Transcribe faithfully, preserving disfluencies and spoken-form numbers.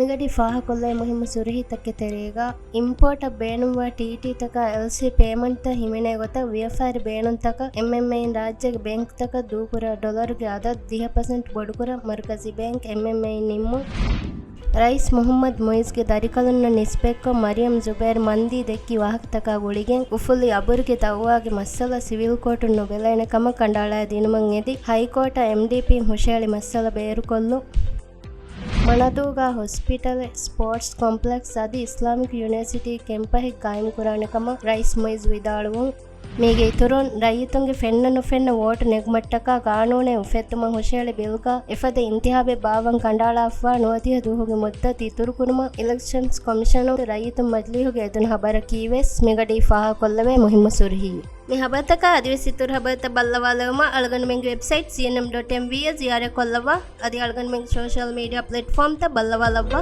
މިގަޑީ ފާހަގަކޮށްލެވޭ މުހިއްމު ސުރުހީތަކެއް ތެރޭގަ، އިމްޕޯޓަށް ބޭނުންވާ ޓީޓީތަކާ އެލްސީ ޕޭމަންޓްތައް ހިމެނޭ ގޮތަށް ވިޔަފާރި ބޭނުންތަކަށް އެމްއެމްއޭއިން ރާއްޖޭގެ ބޭންކްތަކަށް ދޫކުރާ ޑޮލަރުގެ އަދަދު ދިހަ ޕަސެންޓް ބޮޑުކުރަން މަރުކަޒީ ބޭންކް އެމްއެމްއޭއިން ނިންމުން. ރައީސް މުހައްމަދު މުއިޒްގެ ދަރިކަލުންނަށް ނިސްބަތްކޮށް މަރިޔަމް ޒުބޭރު މަންދީ ދެއްކި ވާހަކަތަކާ ގުޅިގެން، އުފުލި އަބުރުގެ ދައުވާގެ މައްސަލަ ސިވިލް ކޯޓުން ނުބެލޭނެ ކަމަށް ކަނޑައަޅާ ދިނުމަށް އެދި، ހައިކޯޓަށް އެމްޑީޕީން ހުށައެޅި މައްސަލަ ބޭރުކޮށްލުން. މަނަދޫގާ ހޮސްޕިޓަލެއް، ސްޕޯޓްސް ކޮމްޕްލެކްސް އަދި އިސްލާމިކް ޔުނިވަރސިޓީ ކެމްޕަހެއް ގާއިމްކުރާނެ ކަމަށް ރައީސް މުއިޒް ވިދާޅުވުން. މީގެ އިތުރުން، ރައްޔިތުންގެ ފެންނަ ނުފެންނަ ވޯޓު ނެގުމަށްޓަކާ ގާނޫނެއް އުފެއްދުމަށް ހުށައެޅި ބިލްގަ އެފަދަ އިންތިހާބެއް ބާއްވަން ކަނޑައަޅާފަ ނުވަދިހަ ދުވަހުގެ މުއްދަތު އިތުރުކުރުމަށް އިލެކްޝަންސް ކޮމިޝަނުން ރައްޔިތުން މަޖިލީހުގެ އެދުނު ހަބަރަކީވެސް މިގަޑީ ފާހަގަކޮށްލެވޭ މުހިއްމު ސުރުހީ. މި ހަބަރުތަކާ އަދިވެސް އިތުރު ހަބަރުތައް ބައްލަވާލެވުމަށް އަޅުގަނޑުމެންގެ ވެބްސައިޓް ސީއެންއެމް ޑޮޓް އެމްވީއަށް ޒިޔާރަތްކޮށްލައްވާ. އަދި އަޅުގަނޑުމެންގެ ސޯޝަލް މީޑިއާ ޕްލެޓްފޯމްތައް ބައްލަވާލައްވާ.